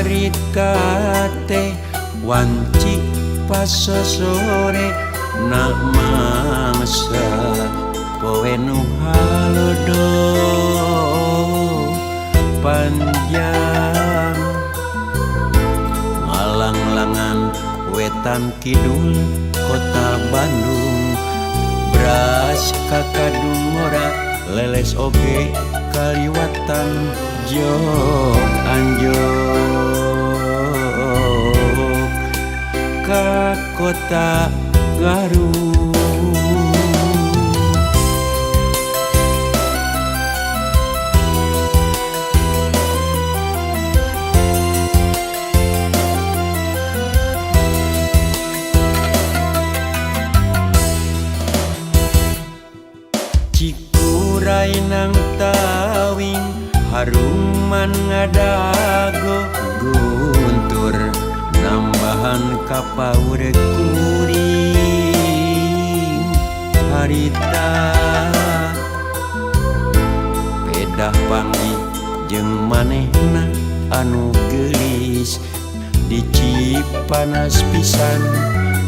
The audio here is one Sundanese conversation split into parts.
Harita teh wanci pas sore na mangsa poe nu halodo panjang ngalanglangan wetan kidul kota Bandung beras kakadung ora leles oge kaliwatan jog anjog ka kota Garut. Cikuray nang tawing haruman ngadago guntur nambahan kapaur kuring harita pedah panggih jeung manehna anu geulis di Cipanas pisan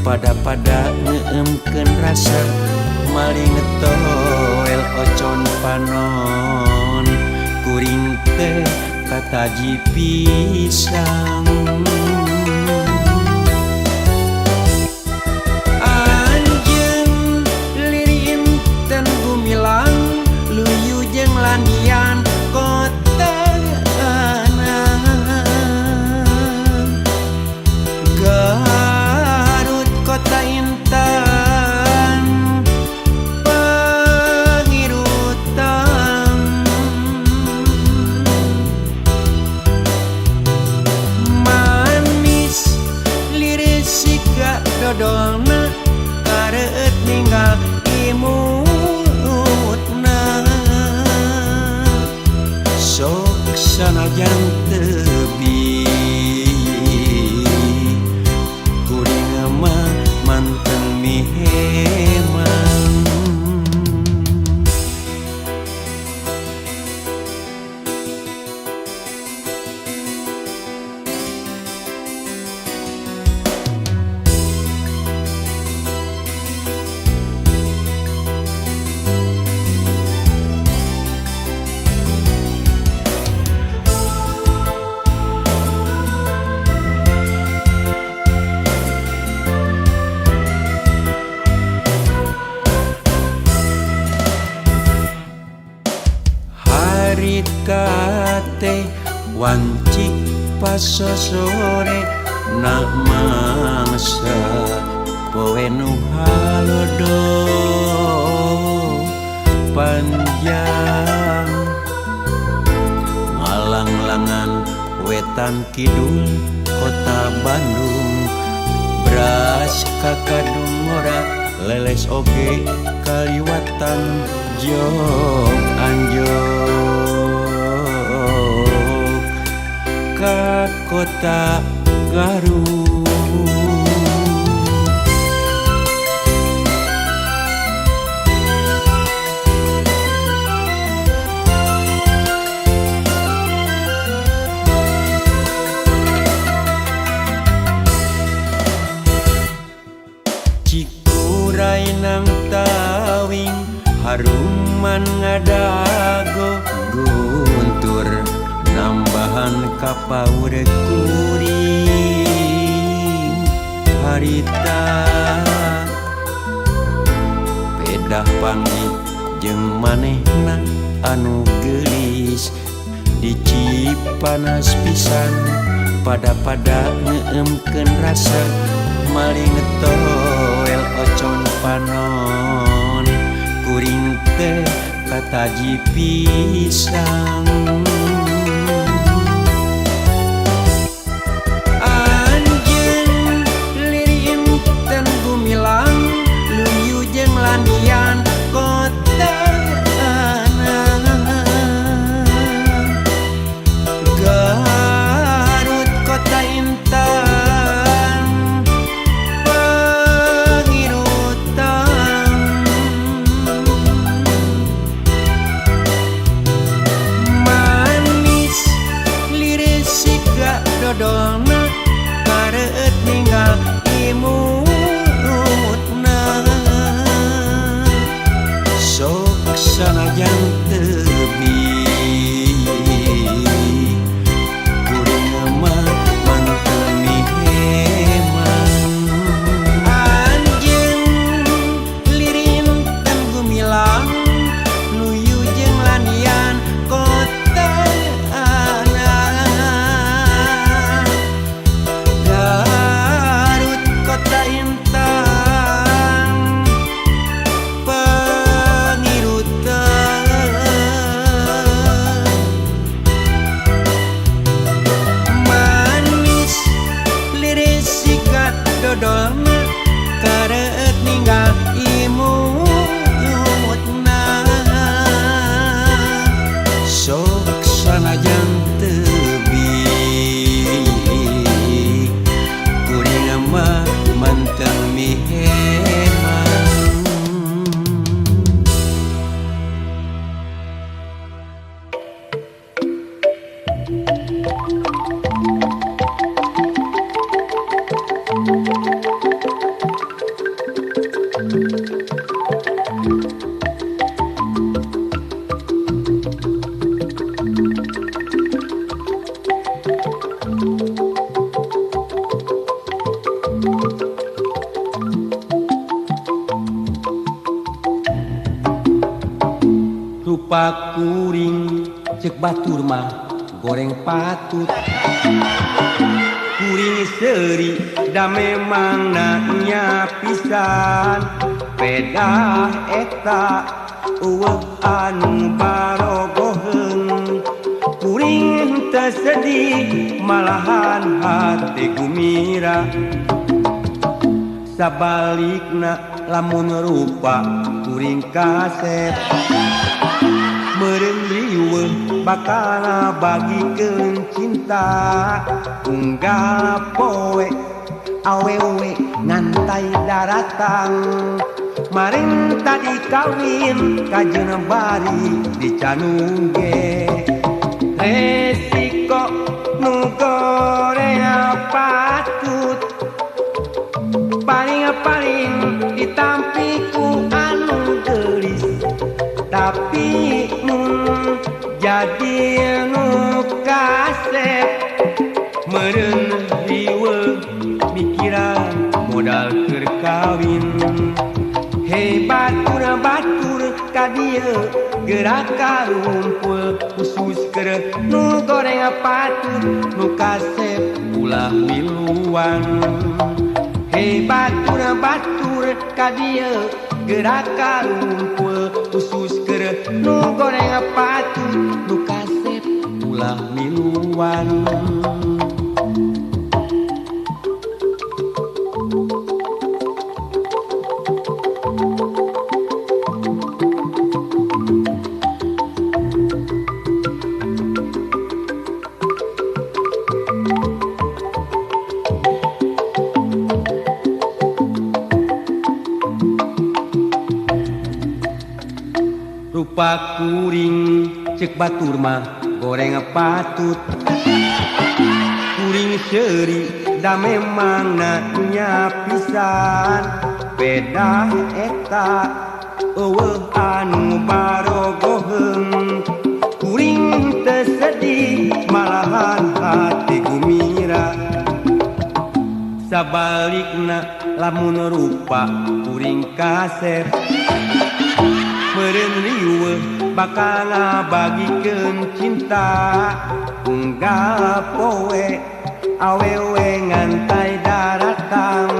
pada-pada ngeemkeun rasa maling toel ocon panon kuring teh kataji pisang. Anjeun liri inten gumilang luyu jeung landian kota Garut kota intan pangirutan manis liris siga dodolna kareueut ninggal imutna sok sanajan tebi kuring mah manteng mihemang. Harita teh wanci pas sore na mangsa poe nu halodo panjang ngalanglangan wetan kidul kota Bandung beras kakadung ora leles oge kaliwatan jog anjog ka kota Garut. Cikuray nang tawing haruman ngadago guntur nambahan kapaur kuring harita pedah panggih jeung manehna anu geulis di Cipanas pisan pada-pada ngeemkeun rasa maling toel ocon panon kuring teh kataji pisang. Anjeun liri inten gumilang luyu jeung landian kota Garut kota intan pangirutan manis Rupa kuring cek batur mah goreng patut, kuring seuri da memang nanya pisan. Pedah eta eueuh anu barogoheun, kuring teu sedih malahan hate gumira. Sabalikna lamun rupa kuring kasep, meureun riweuh bakal ngabagikeun cinta. Unggal poe awewe ngantai daratang, maring tadi kawin kajeun bari dicanungge. Resiko nu goreng patut, paling-paling ditampi ku anu geulis. Tapi mun jadi nu kasep, meureun riweuh mikiran modal keur kawin. Hei batur batur ka dieu geura karumpul, khusus keur nu goreng patut nu kasep ulah miluan. Hei batur batur ka dieu geura karumpul, khusus keur nu goreng patut nu kasep ulah miluan. Rupa kuring cek batur mah goreng patut, kuring seuri da memang nanya pisan. Pedah eta eueuh anu barogoheun, kuring teu sedih malahan hate gumira. Sabalikna lamun rupa kuring kasep, meureun riweuh bakal ngabagikeun cinta. Unggal poe awewe ngantai daratang,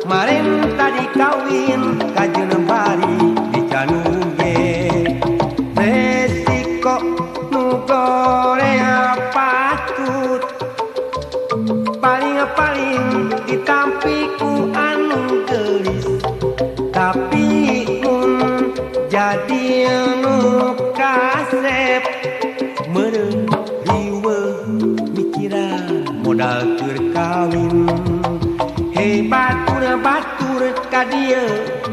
maring tadi kawin kajeun bari dicanungge. Resiko nu goreng patut, paling-paling ditampi ku anu geulis. Tapi mun jadi nu kasep, meureun riweuh mikiran modal keur kawin. Hei batur batur ka dieu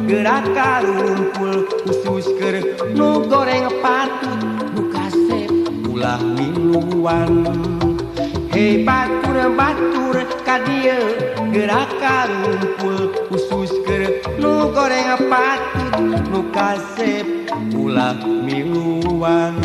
geura karumpul, khusus keur nu goreng patut nu kasep ulah miluan. Hei batur batur ka dieu geura karumpul, khusus keur nu goreng patut nu kasep ulah miluan.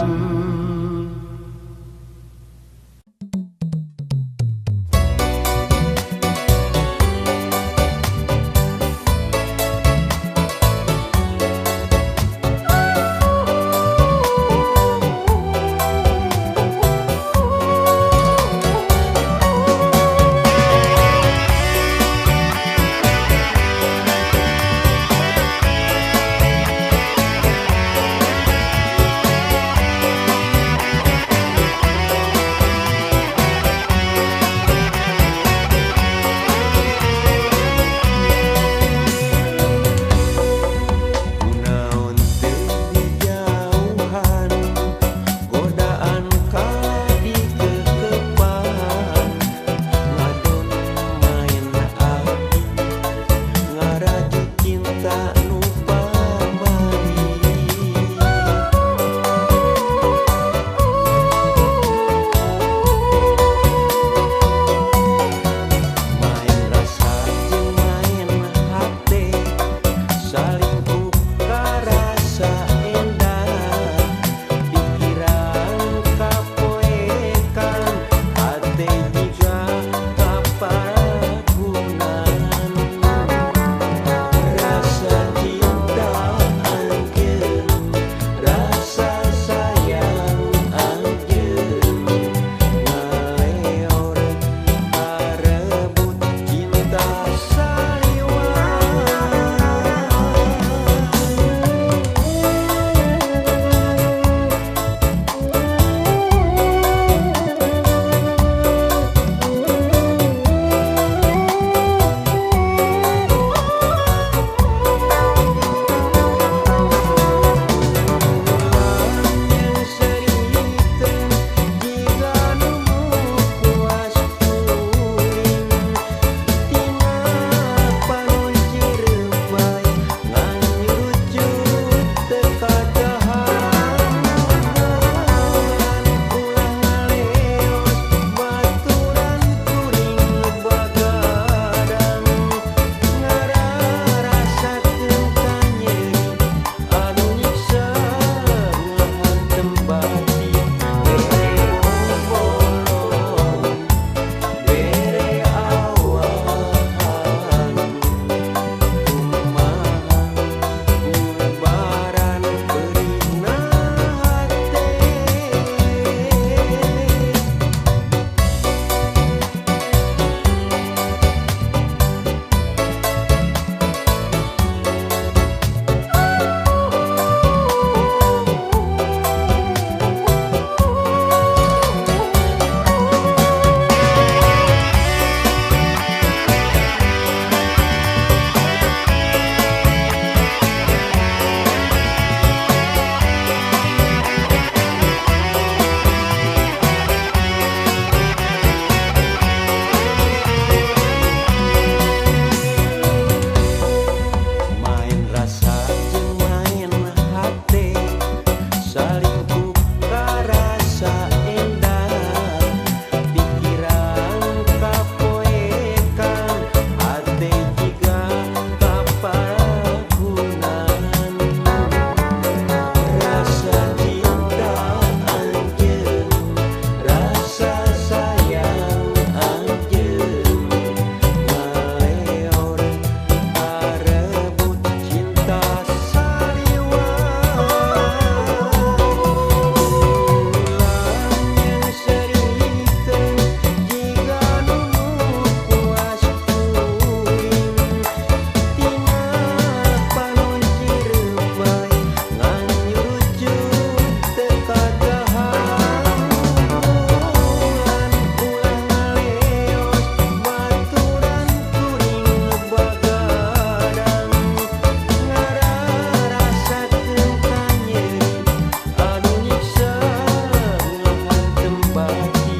bupati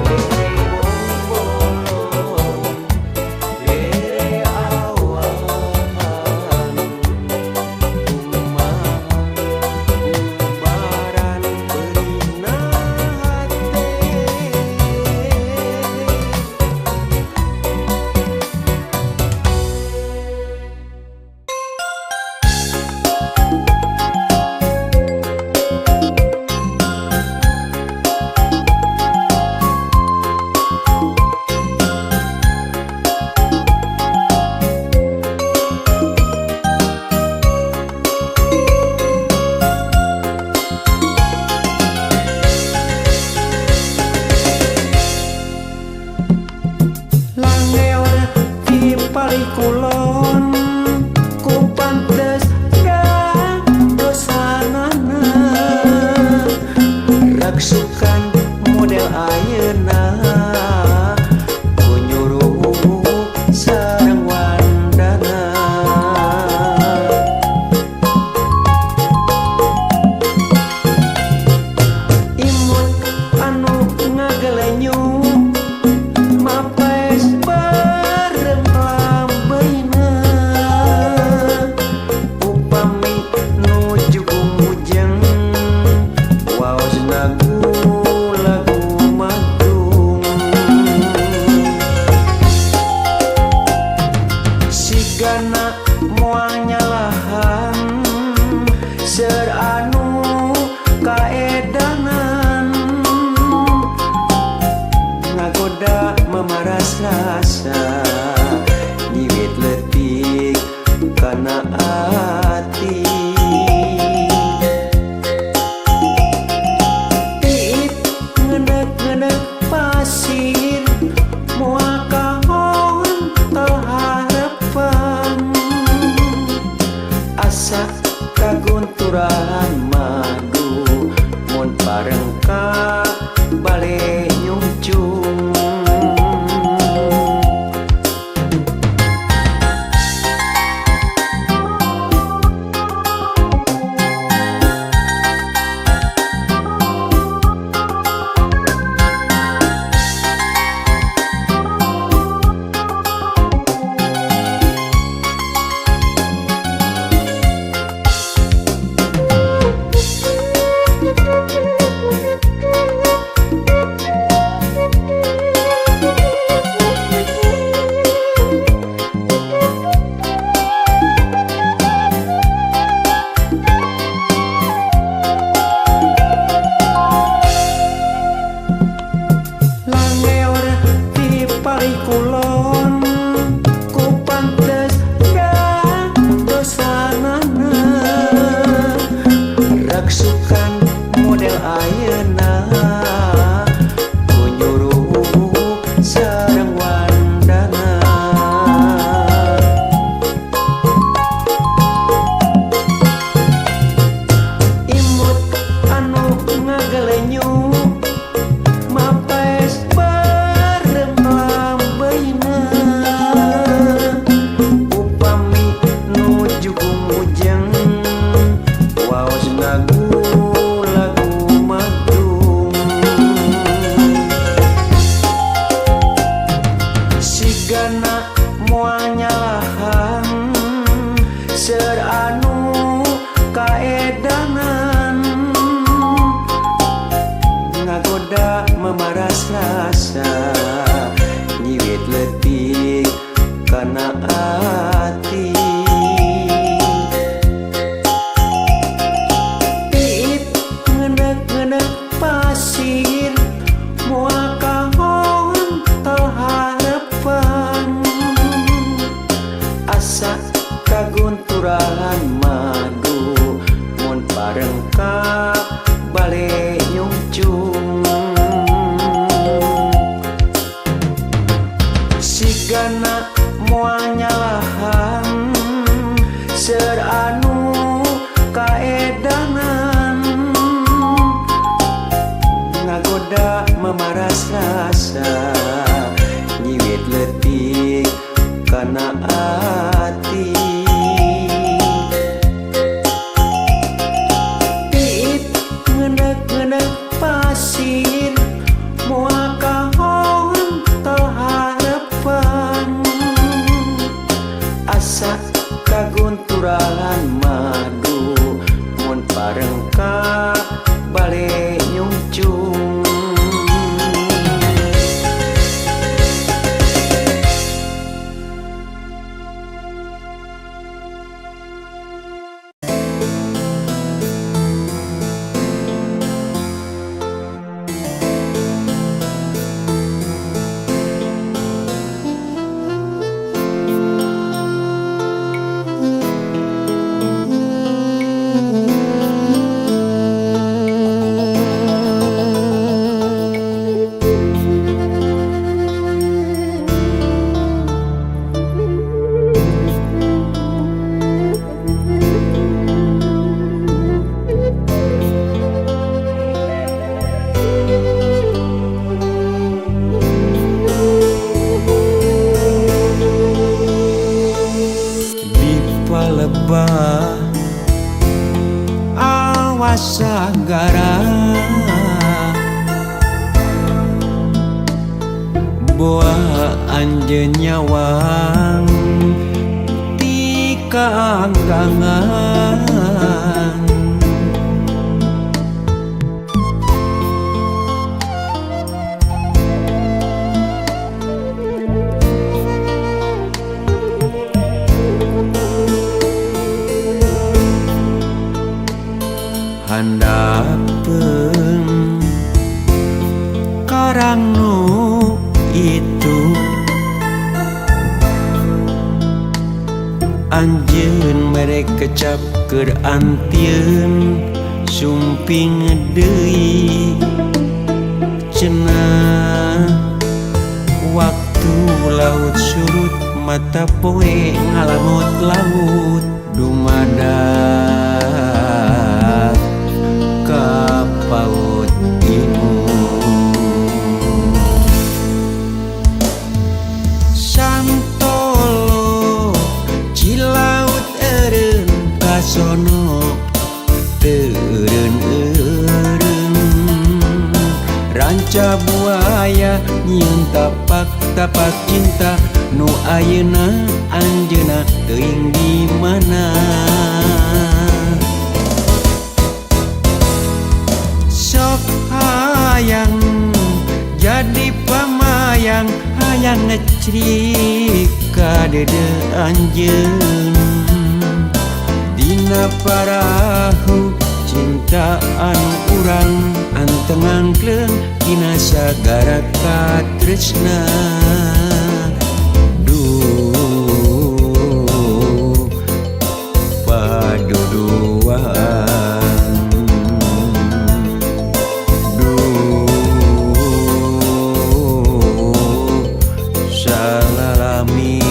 lere wong lere awan kumaha bubaran perina hate. Langeor di palih kulon ku pantes dosanana raksukan model ayeuna ku nyuruh sareng wandana. Imut anu ngagelenyu mapes bareng lambeina upami nuju gumujeng waos lagu magung sigana moal nyalahan seur anu kaedanan ngagoda memaras rasa nyiwit letik kana ati. Tiit ngenek-ngenek pasir moal kahontal harapan asa kagunturan madu mun bareng ka bale nyungcung. Langeor di palih kulon ku pantes dosanana raksukan model ayeuna ku nyuruh sareng wandana. Imut anu ngagelenyu mapes bareng lambeina upami nuju gumujeng waos lagu magung sigana moal nyalahan seur anu kaedanan ngagoda memaras rasa nyiwit letik kana ati. Tiit ngenek-ngenek pasir moal kahontal harapan asa kagunturan madu mun bareng ka bale nyungcung sigana moal nyalahan seur anu kaedanan ngagoda memaras rasa nyiwit letik kana ati. Tiit ngenek-ngenek pasir anjeun nyawang ti kaanggangan. Handapeun karang nu itu anjeun mere kecap keur antieun sumping deui cenah waktu laut surut mata poe ngalamut laut dumadak ka paut imu. Santolo Cilaut eureun kasono teureun-eureun ranca buaya nyieun tapak-tapak cinta nu ayeuna anjeunna teuing di mana. Sok hayang jadi pamayang hayang ngecrik ka dede anjeun dina parahu cinta anu urang anteng angkleung dina sagara katresna. Duh paduduan duh salalamina.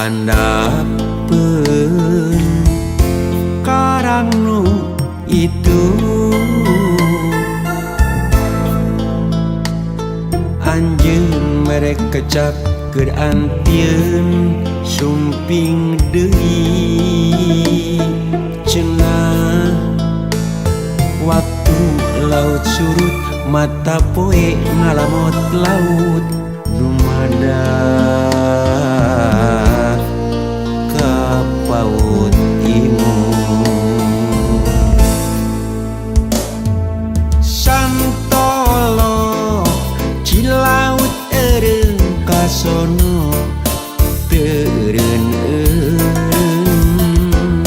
Handapeun karang nu itu anjeun mere kecap keur antieun sumping deui cenah waktu laut surut mata poe ngalamot laut dumadak ka paut imu. Santolo Cilaut eureun kasono teureun-eureun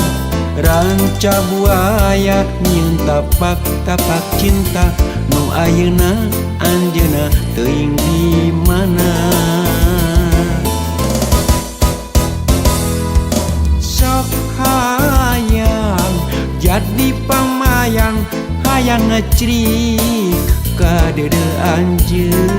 ranca buaya nyieun tapak-tapak cinta nu ayeuna anjeunna teuing di mana. Sok hayang jadi pamayang hayang ngecrik ka dede anjeun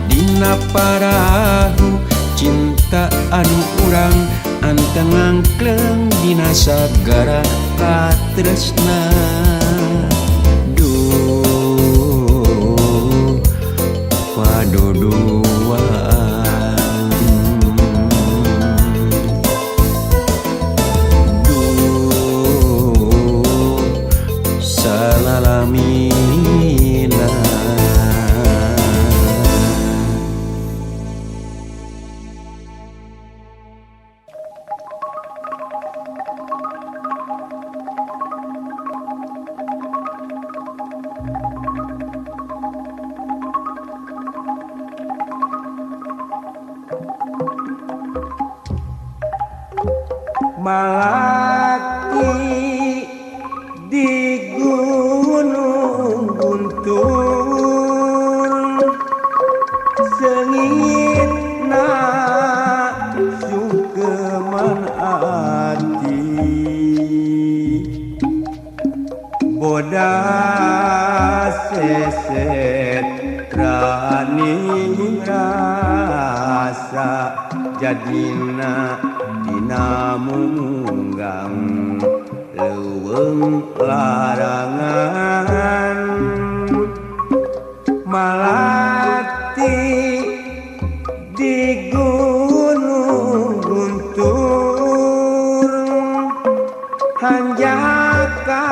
dina parahu cinta anu urang anteng angkleung dina sagara katresna. Duh paduduan duh salalamina. Malaki di Gunung Guntur sengitna sungkeman ati. Jadina dina munggang leuweung larangan malati di gunung guntur hanjaka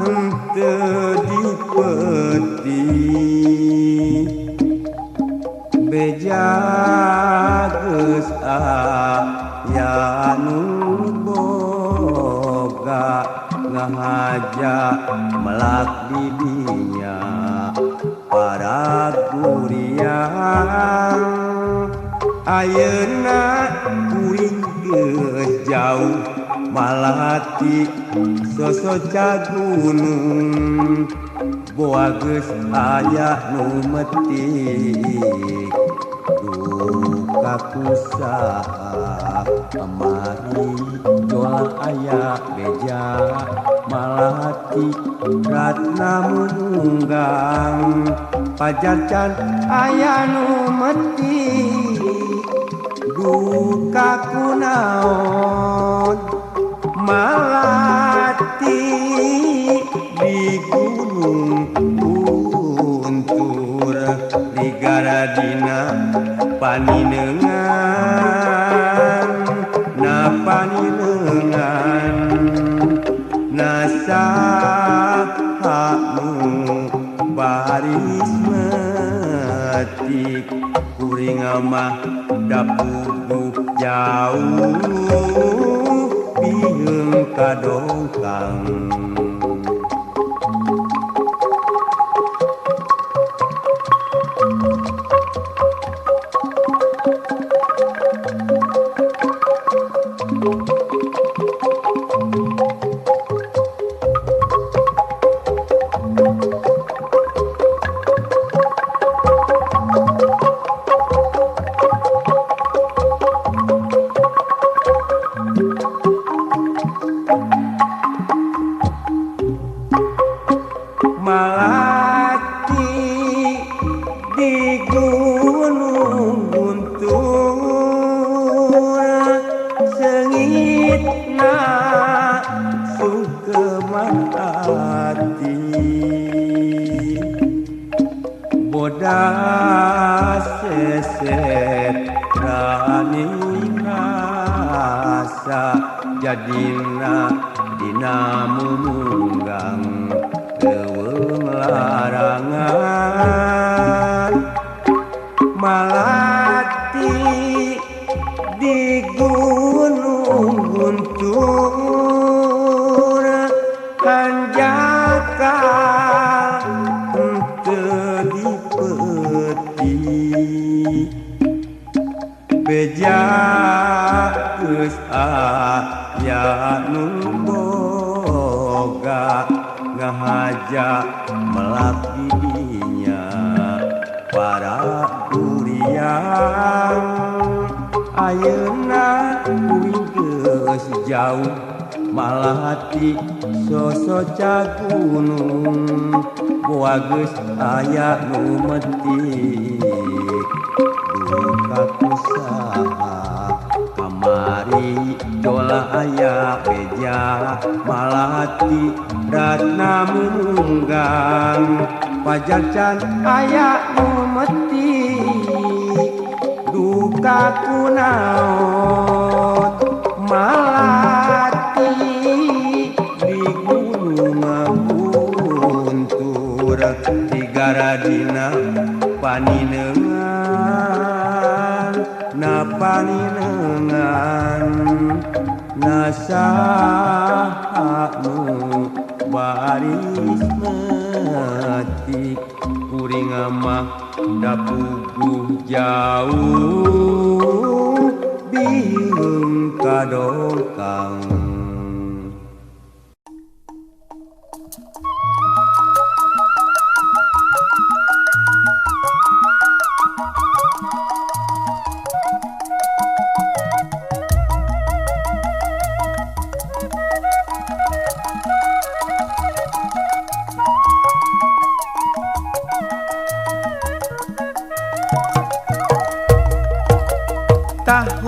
henteu dipeti beja geus aya nu boga ngahaja melak di dinya para guriang ayeuna kuring geus jauh malati sosoca gunung boa geus aya nu metik duka kusaha kamari jola aya beja malati ratna munggang pajarcan aya nu metik duka kunaon malati di gunung guntur ligaradina paninengan na paninengan nasaha nu baris metik kuring mah dapuguh jauh bieung kadongkang. Malati di gunung guntur sengitna sungkeman hati bodas seset rani rasa jadina dina munggang leuweung larangan malati di gunung guntur hanjaka henteu dipeti beja geus aya nu boga ngahaja melak di dinya para duriang ayeuna kuring geus jauh malati sosoca gunung boa geus aya nu metik duka kusaha kamari jola aya beja malati ratna munggang pajarcan aya nu metik duka kunaon malati di gunung guntur tigaradina paninengan na paninengan nasaha nu baris metik kuring mah dapuguh jauh bieung kadongkang.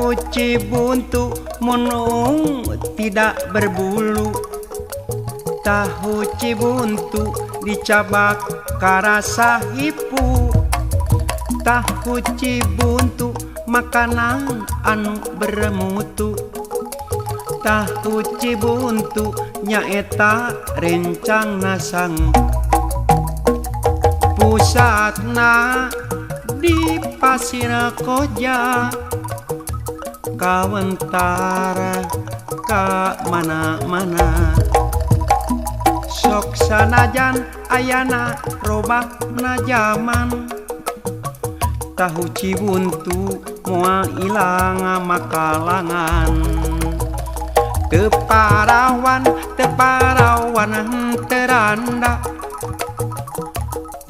Tahu Cibuntu munung tidak berbulu. Tahu Cibuntu dicabak karasa hipu. Tahu Cibuntu makanan anu bermutu. Tahu Cibuntu nyaeta rencang nasang. Pusatna di Pasir Koja, kawentar ka mana-mana. Sok sanajan ayana robahna jaman, tahu Cibuntu moal ilang makalangan. Teu parawan teu randa,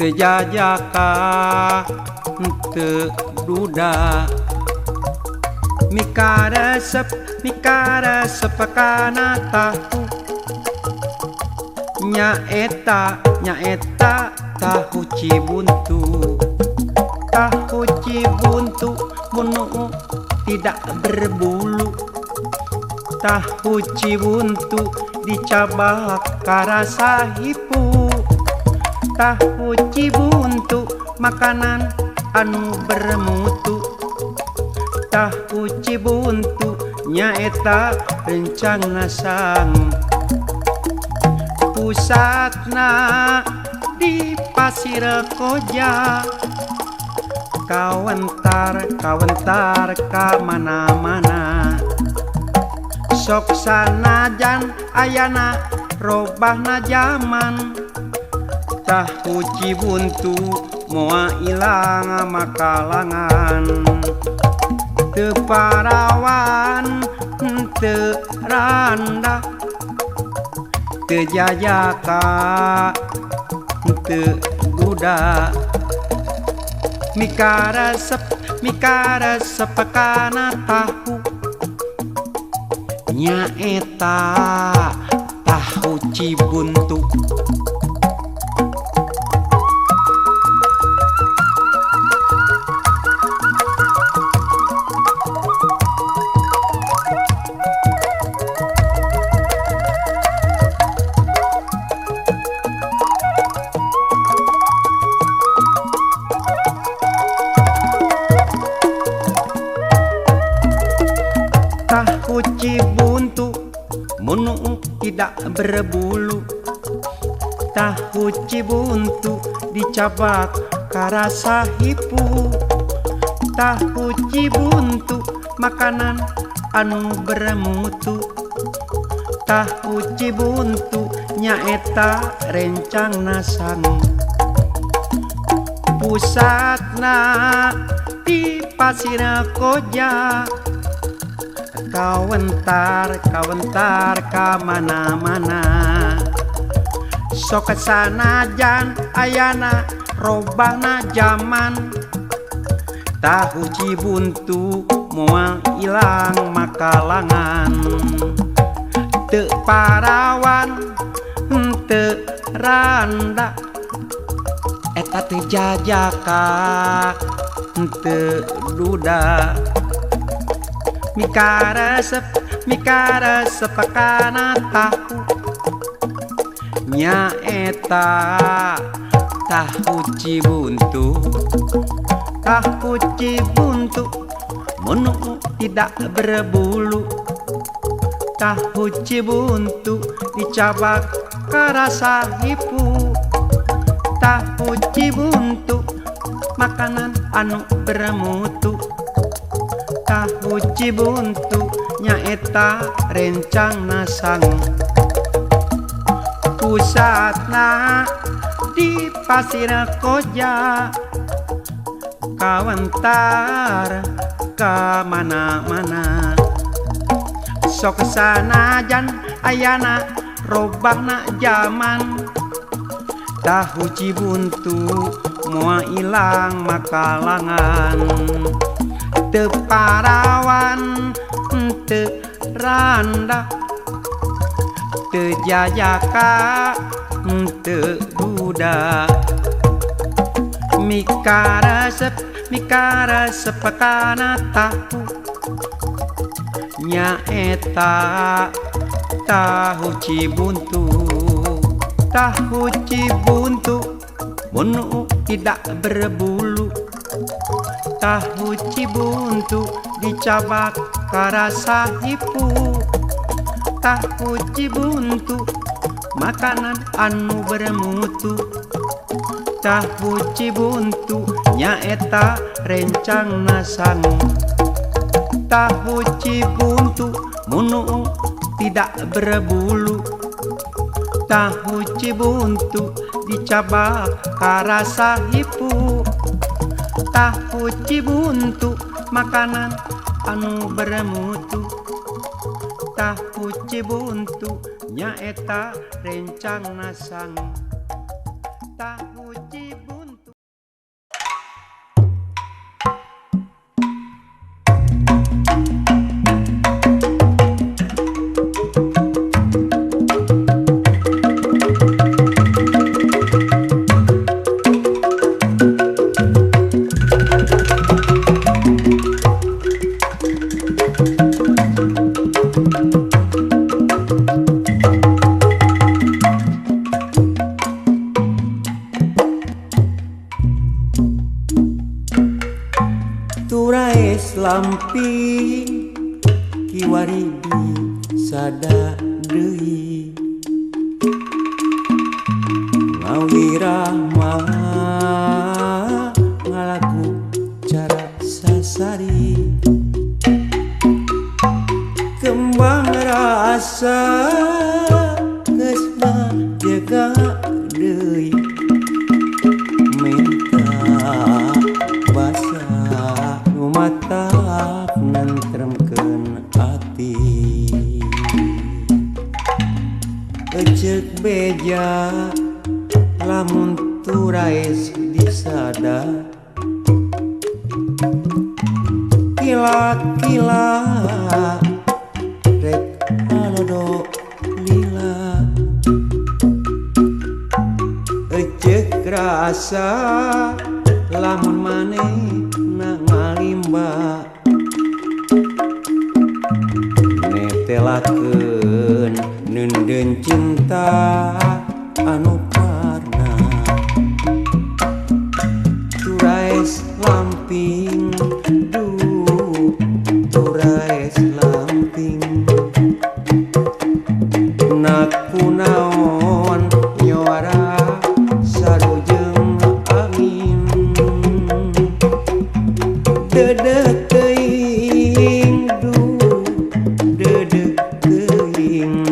teu jajaka teu duda. Mikaresep kana tahu, nyaeta tahu Cibuntu. Tahu Cibuntu munu tidak berbulu. Tahu Cibuntu dicabak karasa hipu. Tahu Cibuntu makanan anu bermutu. Tahu Cibuntu nyaeta rencang nasang. Pusatna di Pasir Koja, kawentar ka mana-mana. Sok sanajan ayana robahna jaman, tahu Cibuntu moal ilang makalangan. Teu parawan teu randa, teu jajaka teu duda. Mikaresep kana tahu, nyaeta tahu Cibuntu. Tahu Cibuntu munu tidak berbulu. Tahu Cibuntu dicabak karasa hipu. Tahu Cibuntu makanan anu bermutu. Tahu Cibuntu nyaeta rencang nasang. Pusatna di Pasir Koja, kawentar ka mana-mana. Sok sanajan ayana robahna jaman, tahu Cibuntu moal ilang makalangan. Teu parawan teu randa, eta teu jajaka teu duda. Mikaresep kana tahu, nyaeta tahu Cibuntu. Tahu Cibuntu munu tidak berbulu. Tahu Cibuntu dicabak karasa hipu. Tahu Cibuntu makanan anu bermutu. Tahu Cibuntu nyaeta rencang nasang. Pusatna di Pasir Koja, kawentar ka mana-mana. Sok sanajan ayana robahna jaman, tahu Cibuntu moal ilang makalangan. Teu parawan teu randa, teu jajaka teu duda. Mikaresep kana tahu, Nyaeta tahu Cibuntu. Tahu Cibuntu mun tidak berbulu. Tahu Cibuntu dicabak karasa hipu. Tahu Cibuntu makanan anu bermutu. Tahu Cibuntu nyaeta rencangna sangu. Tahu Cibuntu munu tidak berbulu. Tahu Cibuntu dicabak karasa hipu. Tahu Cibuntu makanan anu bermutu. Tahu Cibuntu nyaeta rencangna sangu. Tahu Cibuntu. Turaes lamping kiwari sada deui ngawirah mah ngalaku cara sasari kembang rasa geus mah jaga deui menta basa matak nentremkeun ati. Eceuk beja lamun turaes disada kila-kila rek halodo lila. Eceuk rasa lamun maneh ngalimba netelakeun neundeun cinta anu parna. Turaes lamping duh turaes lamping nakunaon nyuara sarujeng angin. Dedeh teuing duh dedeh teuing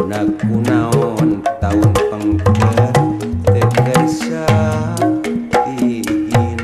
nakunaon taun pengker teu kersa tigin.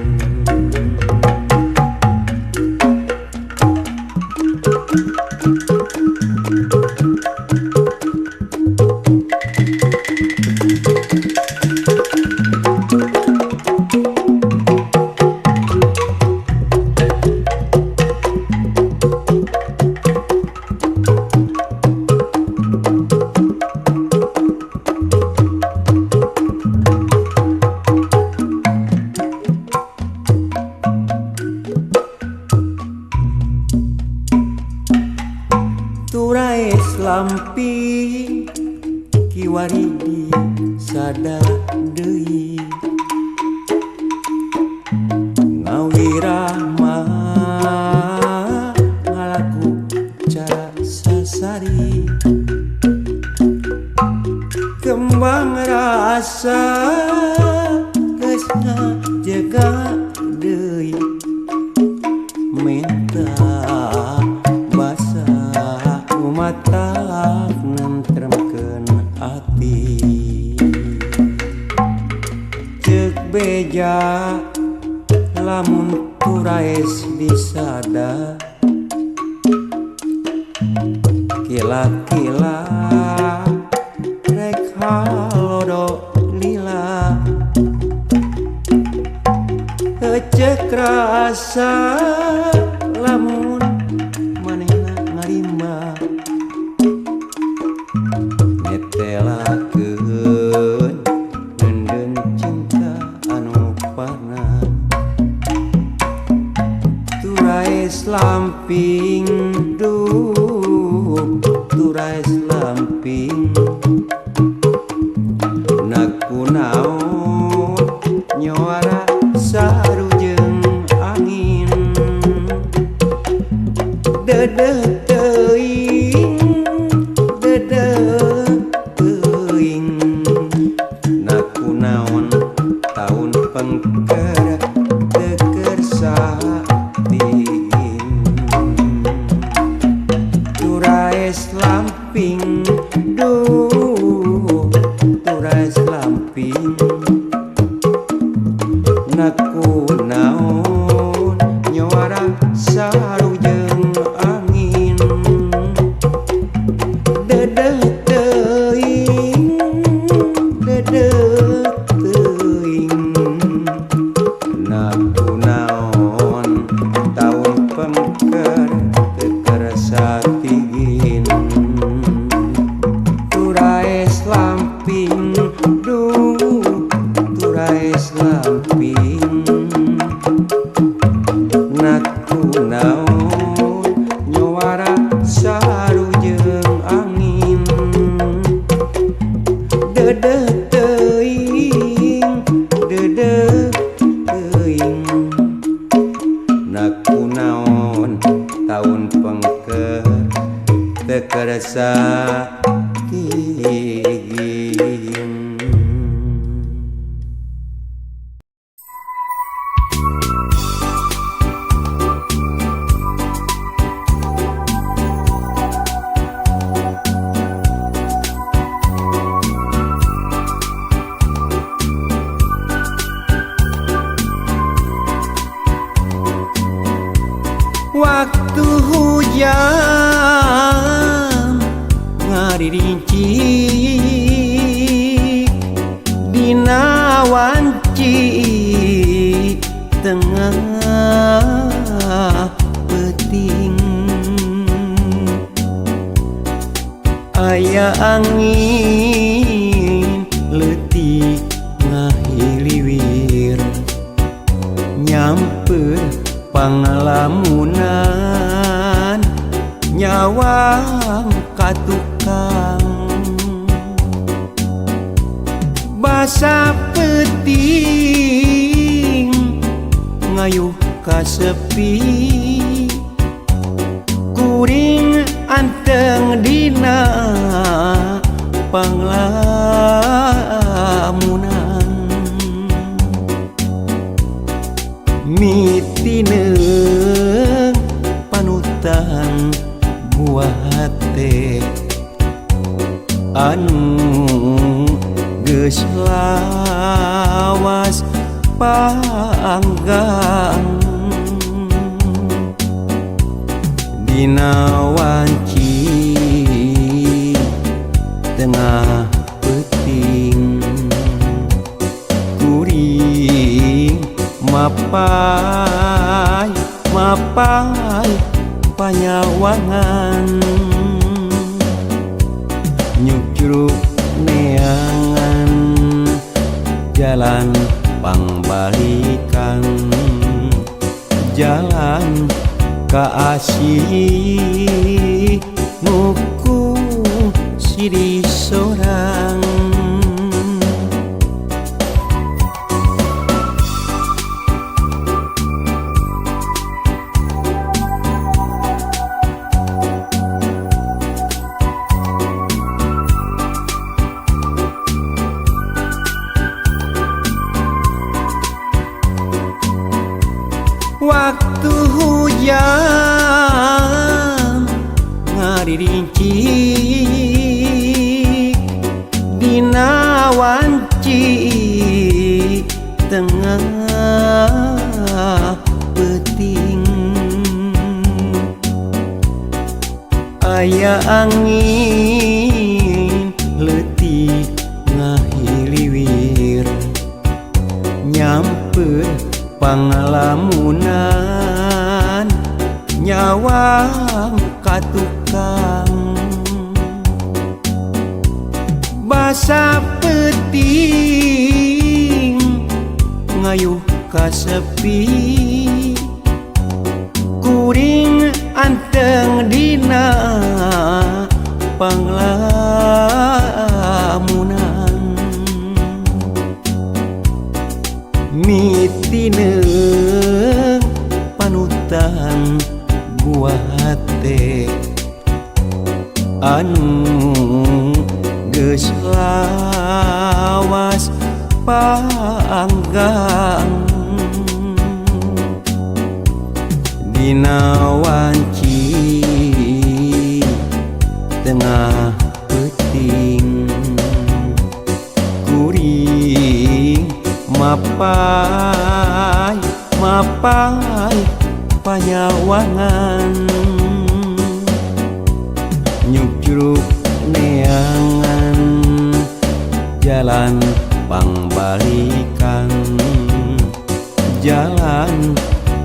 Turaes lamping kiwari di sada deui ngawirah mah ngalaku cara sasari kembang rasa geus ngajega deui menta basa matak nentremkeun ati. Ceuk beja lamun turaes disada kila-kila rek halodo lila. Eceuk rasa lamun manehna ngarimba netelakeun neundeun cinta anu parna. Turaes lamping lamping duh turais lamping nakunaon nyuara sarujeng angin dedeh teuing dedeh teuing nakunaon taun pengker teu kersa tigin turais lamping duh turais lamping nakunaon nyuara sarujeng angin dedeh teuing dedeh teuing nakunaon taun pengker teu kersa tigin turais lamping duh turais lamping nakunaon nyuara sarujeng angin dedeh teuing dedeh teuing nakunaon taun pengker teu kersa tigin. Waktu hujan ngarincik dina wanci tengah peuting aya angin leutik ngahiliwir nyamper pangalamunan nyawang ka tukang basa peuting ngayuh ka sepi kuring anteng dina panglamunan mitineung panutan buah hate anu geus lawas panggang dina wanci tengah peuting kuring mapai mapai panyawangan nyukcruk neangan jalan pangbalikan jalan ka asih muku siri sorang. Waktu hujan ngarincik dina wanci tengah peuting aya angin leutik ngahiliwir nyamper pangalamunan nyawang ka tukang basa peuting ngayuh ka sepi kuring anteng Hate anu geus lawas panggang dina wanci tengah peuting kuring mapai mapai panyawangan nyukcruk neangan jalan pangbalikan jalan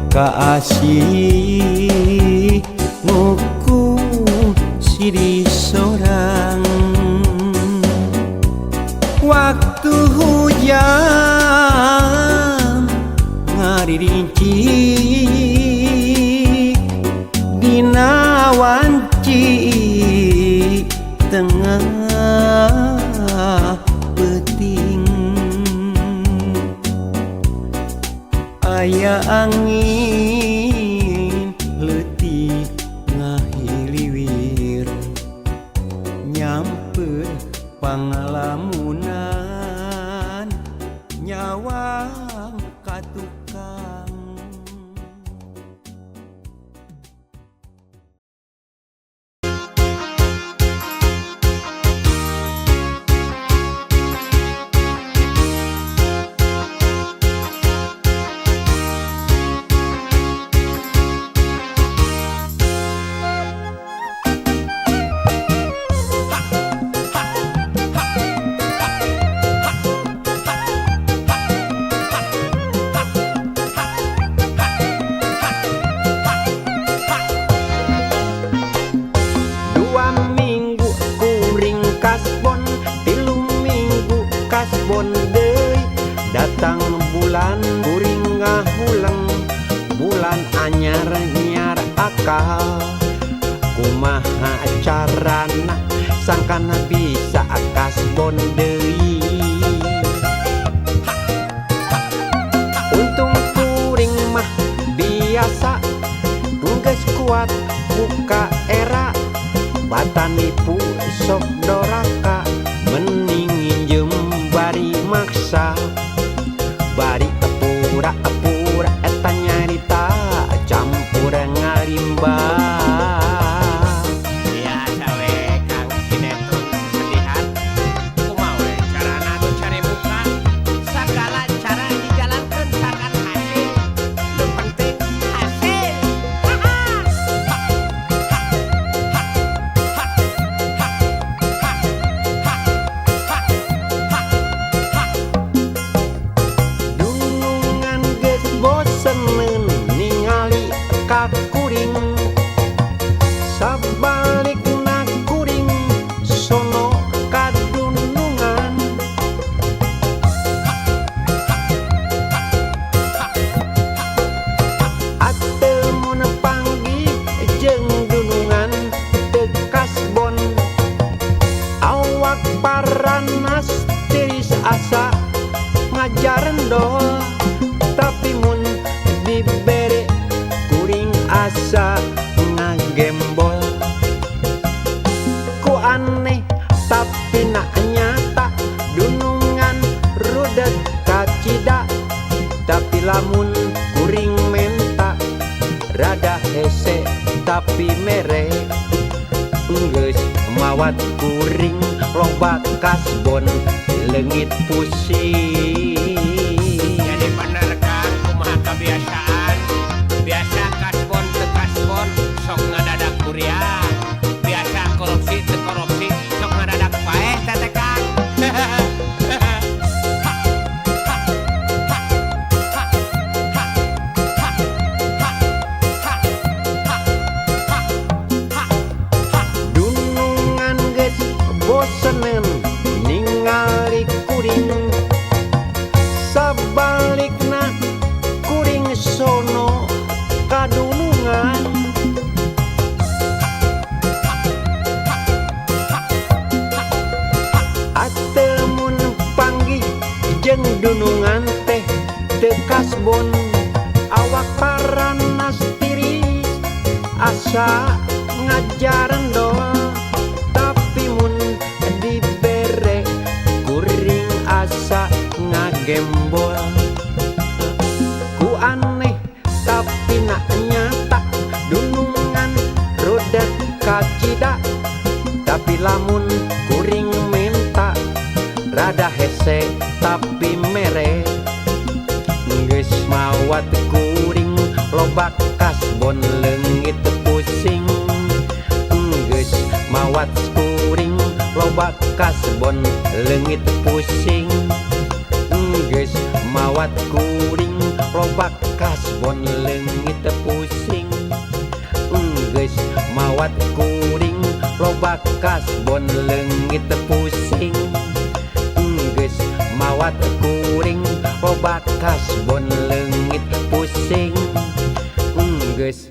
ka asih nguku siri sorang waktu hujan ngaririnci dina wanci tengah peuting aya angin leutik ngahiliwir nyamper pangalamunan nyawang ka tukang. Dua minggu kuring kasbon, 3 minggu kasbon deui, datang bulan kuring ngahuleng, bulan anyar nyiar akal. Kumaha carana sangkana bisa kasbon deui. Untung kuring mah biasa, geus kuat buka era, bata nipu sok doraka, mending nginjem bari maksa, bari pura-pura eta nyarita campur ngalimba. Biasa we Kang, sinetron sesedihan. Kumaha we carana nu cari muka, sagala cara dijalankeun sakan hasil, nu penting hasil. Dunungan geus boseneun ningali ka kuring, sabalikna kuring sono kadunungan. Ate mun panggih jeung dunungan teu kasbon, awak paranas tiris asa ngajarendol, tapi mun dibere kuring asa ngagembol. Ku aneh tapi nak nyata, dunungan rudet kacida, tapi lamun kuring menta rada hese tapi mere. Geus mawat kuring loba kasbon leungit pusing. Jadi bener Kang, kumaha kebiasaan, biasa kasbon teu kasbon sok ngadadak kuriang, biasa korupsi teu korupsi sok ngadadak paeh teh Kang. Dunungan geus boseneun ningali kuring, sabalikna kuring sono kadunungan. Ate mun panggih jeung dunungan teh teu kasbon, awak paranas tiris asa ngajarendol tapi mun dibere kuring asa ngagembol. Ku aneh tapi nak nyata dunungan rudet kacida tapi lamun kuring minta rada hese tapi mere. Geus mawat kuring loba kasbon leungit pusing. Geus mawat kuring loba kasbon leungit pusing. Geus mawat kuring loba kasbon leungit pusing. Geus mawat kuring loba kasbon leungit pusing. Geus mawat kuring loba kasbon leungit pusing. Geus.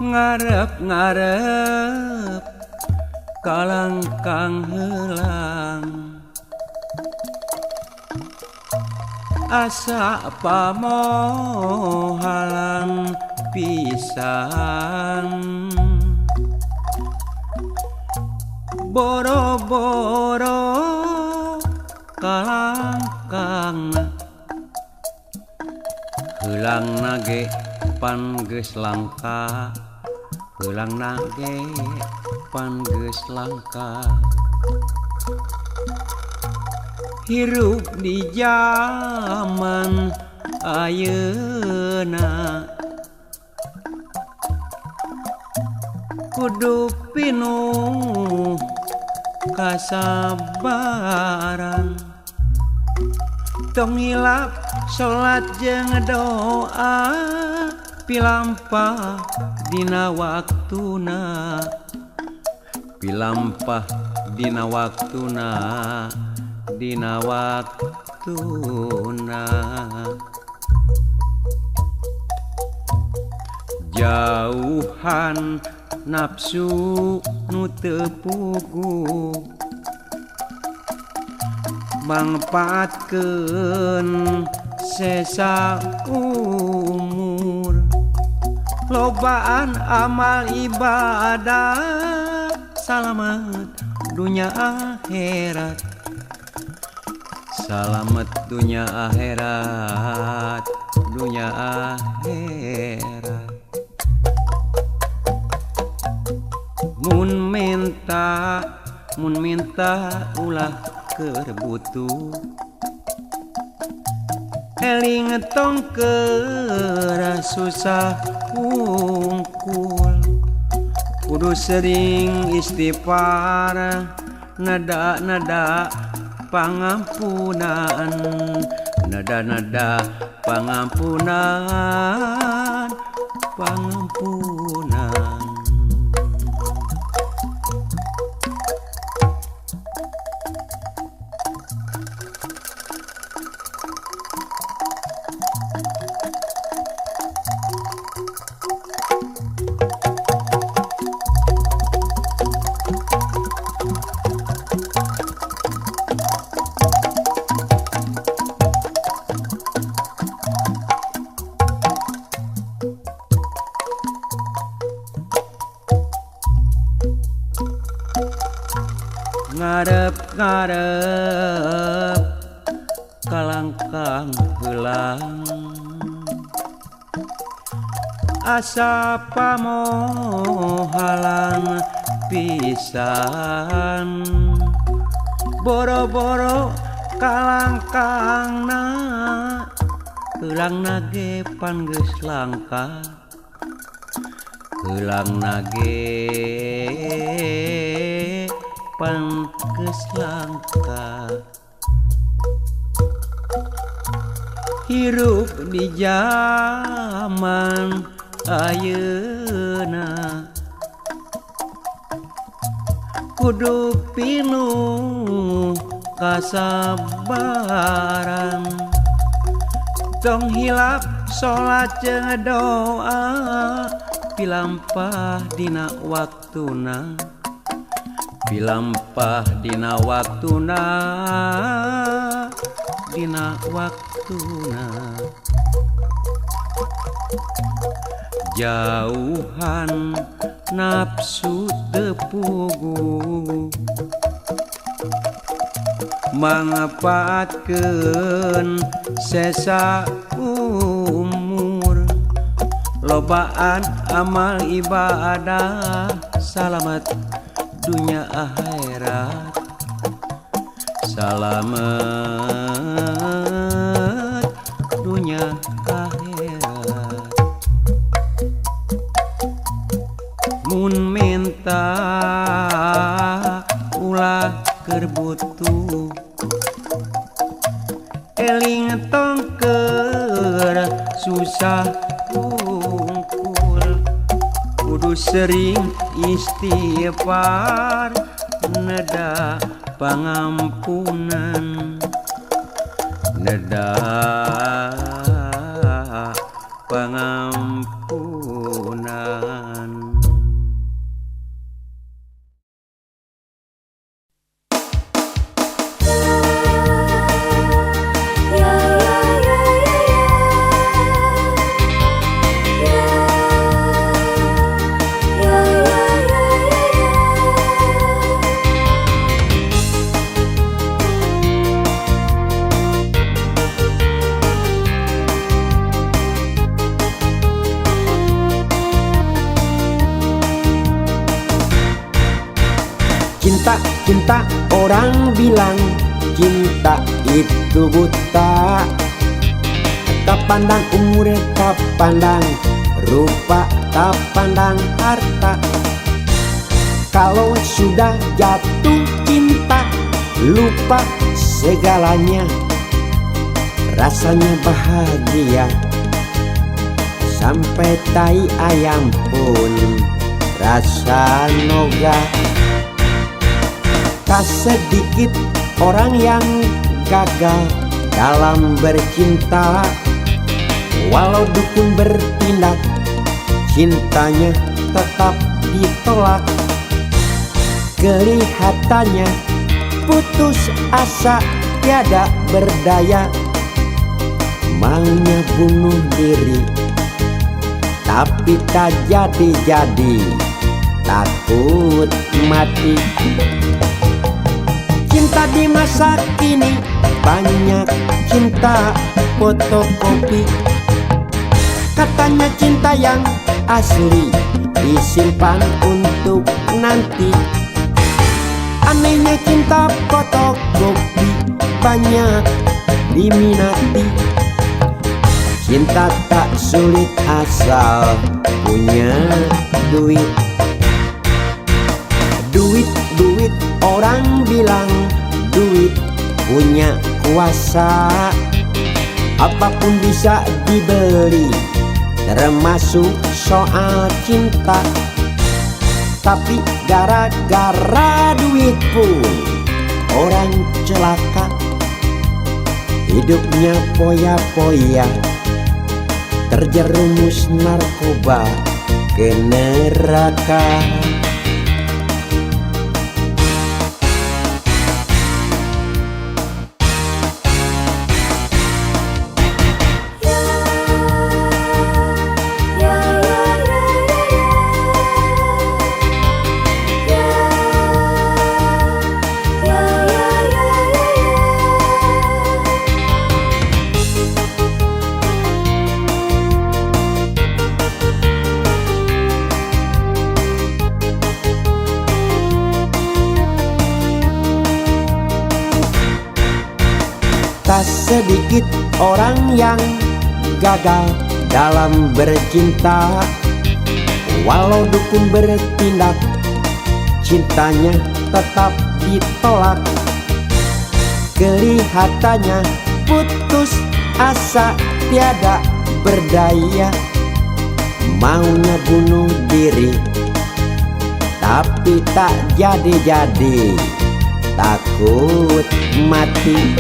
Ngarep-ngarep kalangkang heulang asa pamohalang pisan boro-boro kalangkang heulang nage pan geus langka. Heulang nage pan geus langka. Hirup di jaman ayeuna kudu pinuh kasabaran. Tong hilap salat jeung doa pilampah dina waktuna. Pilampah dina waktuna, dina waktuna. Jauhan nafsu nu teu puguh mangpaatkeun sesa umur. Lobaan amal ibadah salamet dunya akhirat. Salamet dunya akhirat, dunya akhirat. Mun minta ulah keur butuh eling tong keur susah wungkul. Kudu sering istighfar nada-nada pangampunan, nada-nada pangampunan, pangampunan. Ngarep-ngarep kalangkang heulang asa pamohalang pisan. Boro-boro kalangkangna heulang nage pan geus langka. Heulang nage pan geus langka. Hirup di zaman ayeuna kudu pinuh kasabaran. Tong hilap salat jeung doa pilampah dina waktuna, pilampah dina waktuna, dina waktuna. Jauhan nafsu teu puguh, manfaatkeun sesa umur. Lobaan amal ibadah, salamet dunya akhirat, salamet dunya akhirat. Mun minta ulah keur butuh, eling tong keur susah kungkul. Kudu sering istighfar neda pangampunan, neda pangampunan. Cinta, cinta, orang bilang cinta itu buta. Tak pandang umur, tak pandang rupa, tak pandang harta. Kalau sudah jatuh cinta, lupa segalanya. Rasanya bahagia sampai tai ayam pun rasa noga. Tak sedikit orang yang gagal dalam bercinta. Walau dukun bertindak, cintanya tetap ditolak. Kelihatannya putus asa, tiada berdaya. Maunya bunuh diri, tapi tak jadi-jadi, takut mati. Cinta di masa kini banyak cinta fotokopi. Katanya cinta yang asli disimpan untuk nanti. Anehnya cinta fotokopi banyak diminati. Cinta tak sulit asal punya duit. Duit, duit, orang bilang duit punya kuasa. Apapun bisa dibeli, termasuk soal cinta. Tapi gara-gara duit pun orang celaka. Hidupnya poya-poya, terjerumus narkoba ke neraka. Tak sedikit orang yang gagal dalam bercinta. Walau dukun bertindak, cintanya tetap ditolak. Kelihatannya putus asa tiada berdaya. Maunya bunuh diri tapi tak jadi-jadi, takut mati.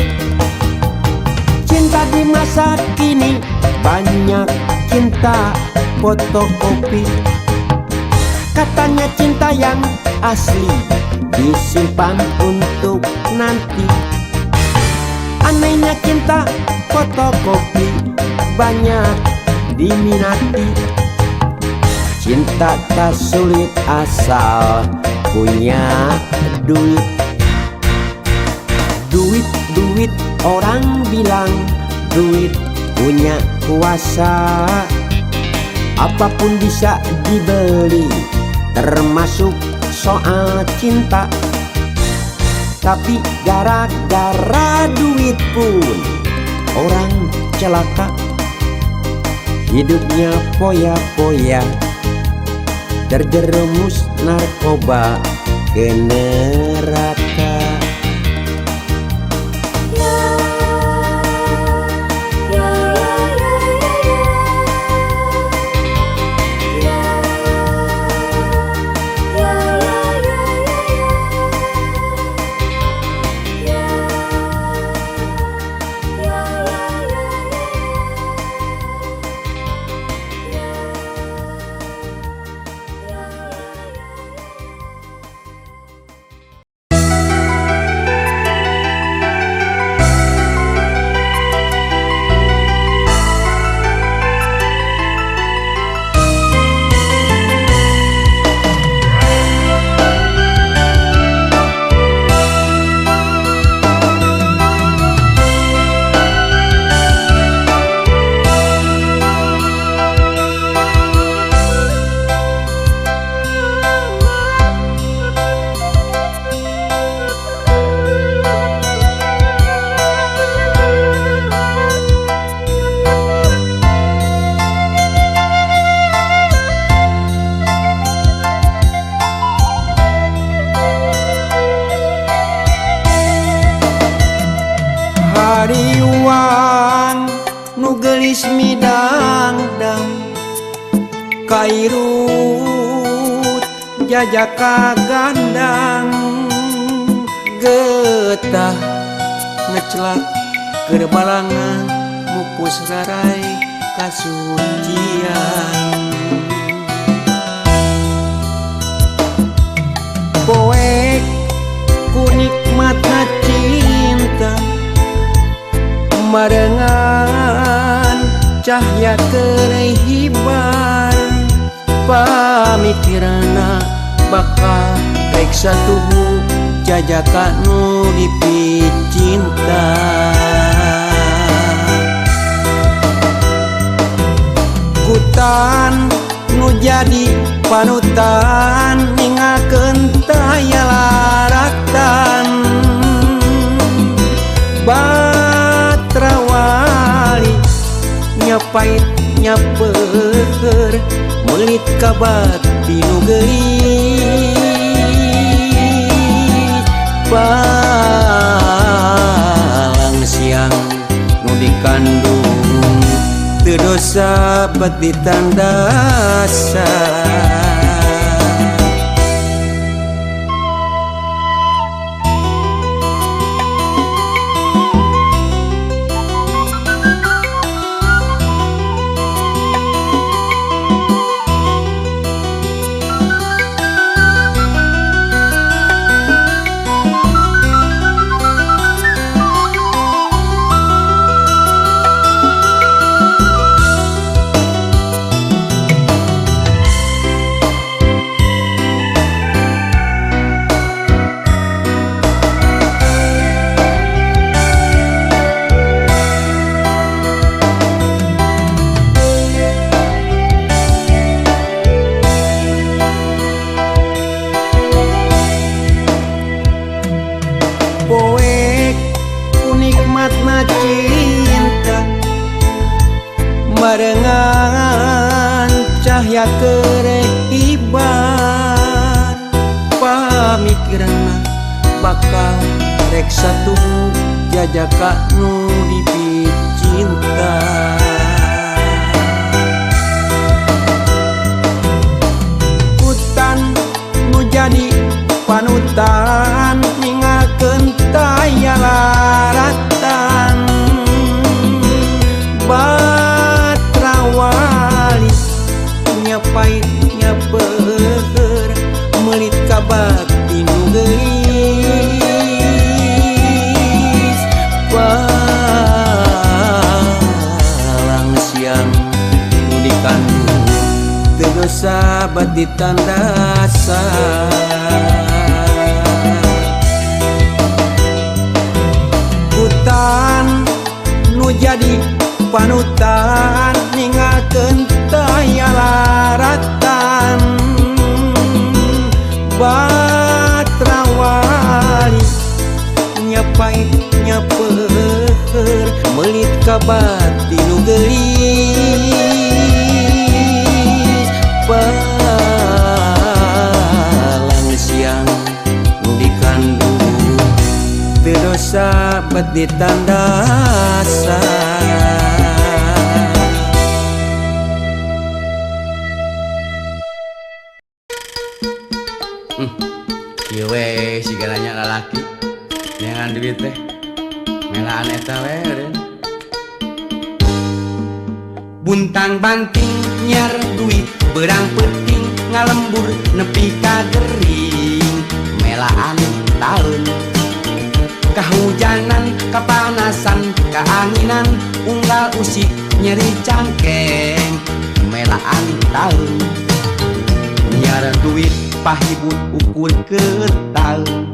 Cinta di masa kini banyak cinta fotokopi. Katanya cinta yang asli disimpan untuk nanti. Anehnya cinta fotokopi banyak diminati. Cinta tak sulit asal punya duit. Duit, duit, orang bilang duit punya kuasa. Apapun bisa dibeli, termasuk soal cinta. Tapi gara-gara duit pun orang celaka. Hidupnya poya-poya, terjerumus narkoba ke neraka. Hariwang nu geulis midangdang kairut jajaka gandang. Getah ngecelak keur balangan mupus rarai kasucian. Poek ku nikmatna cinta marengan cahya keur hibar. Pamikiranna bakal rek satuhu jajaka nu dipicinta. Kutan nu jadi panutan ningalkeun taya laratan. Batrawali nyapait nyapeur meulit ka bati nu geulis. Palang siang nu dikandung teu dosa bet ditandasan. Poek ku nikmatna cinta barengan cahya keur hibar. Pamikiranna bakal rek satuhu jajaka nu dipicinta. cinta. Hutan nu jadi panutan ninggalkeun taya laratan. Batra wali nya pait nya peuheur meulit ka bati nu geulis. Palang siang nu dikandung teu dosa bat ditandasan. Hutan nu jadi panutan ninggalkeun taya laratan. Batra wali nya pait nya peuheur meulit ka bati nu geulis. Palang siang nu dikandung teu dosa bet ditandasan. Kieu we sigalanya lalaki neangan duit teh melaan eta we eureun. Buntang banting nyiar duit berang peuting ngalembur nepi ka gering melaan taun. Kahujanan kapanasan kaanginan unggal usik nyeri cangkeng melaan taun. Nyiar duit pahibut ukur keur taun,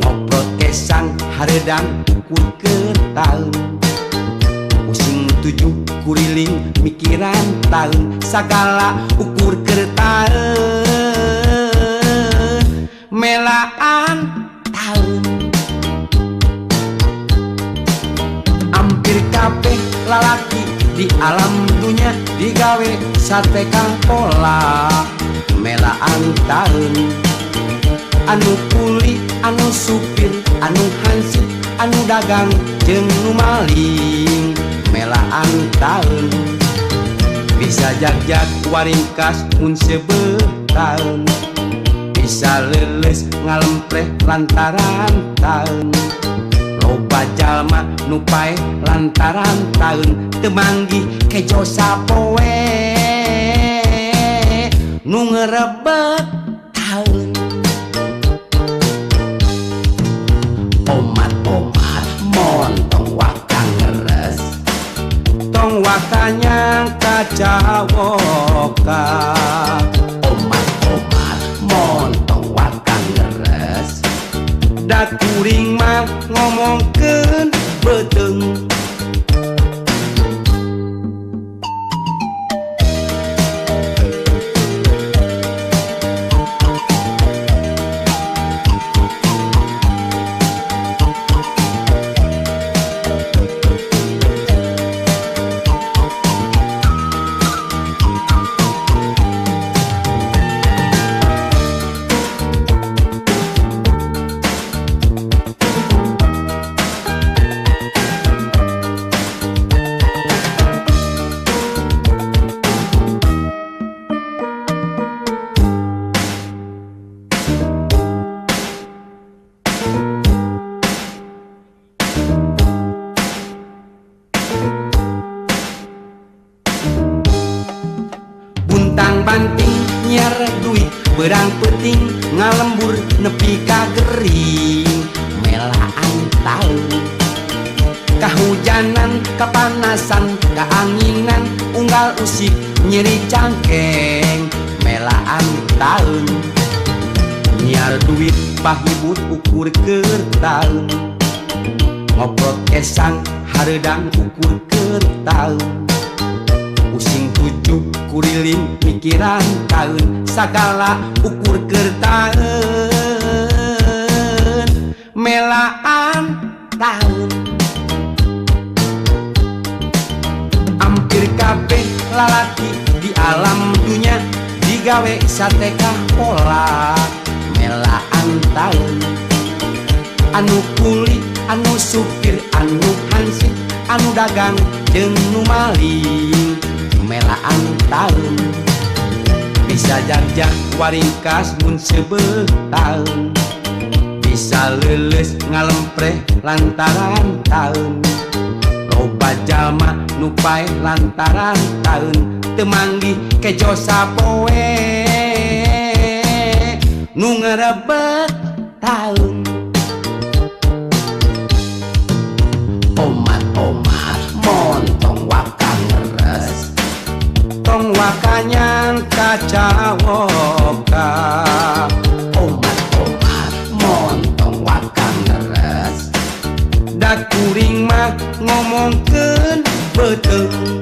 ngoprot kesang hareudang ukur keur taun. Pusing tujuh kuriling mikiran taun, sagala ukur keur taun melaan taun. Ampir kabeh lalaki di alam dunya digawe sate kang pola melaan taun. Anu kuli, anu supir, anu hansip, anu dagang jeung nu maling melaan taun. Bisa jag-jag waringkas mun seubeuh taun, bisa leuleus ngalempreh lantaran taun. Loba jalma nu paeh lantaran taun teu manggih kejo sapoe nu ngerebet taun. Omat-omat montong waka ngeres, tong waka nyangka cawoka. Omat-omat montong waka ngeres, da kuring mah ngomongkeun beuteung. Buntang-banting nyiar duit berang peuting ngalembur nepi ka gering melaan taun. Kahujanan kapanasan kaanginan unggal usik nyeri cangkeng melaan taun. Nyiar duit pahibut ukur keur taun, ngoprot kesang hareudang ukur keur taun. Pusing tujuh kuriling mikiran taun, sagala ukur keur taun melaan taun. Ampir kabeh lalaki di alam dunya digawe satekah pola melaan taun. Anu kuli, anu supir, anu hansip, Anu dagang jeung nu maling melaan taun. Bisa jarjah waringkas mun seubeuh taun. Bisa leuleus ngalempreh lantaran taun. Loba jalma nu paeh lantaran taun. Teu manggih kejo sapoe nu ngarebet taun. Omat-omat montong waka ngeres, tong waka nyangka cawoka. Omat-omat montong waka ngeres, da kuring mah ngomongkeun beuteung.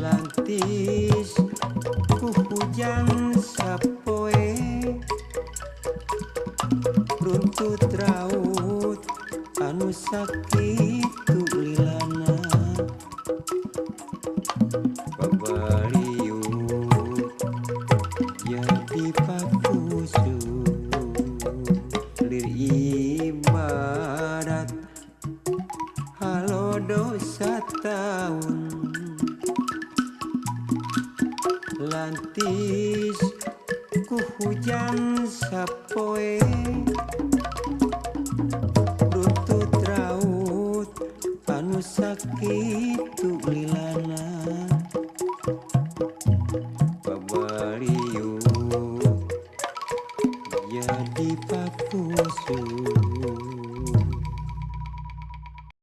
Lantis sakitu lilana babaliu jadi pakusu lir ibadat halodo sataun lantis ku hujan sapoe rutut raut anu sakitu lilana.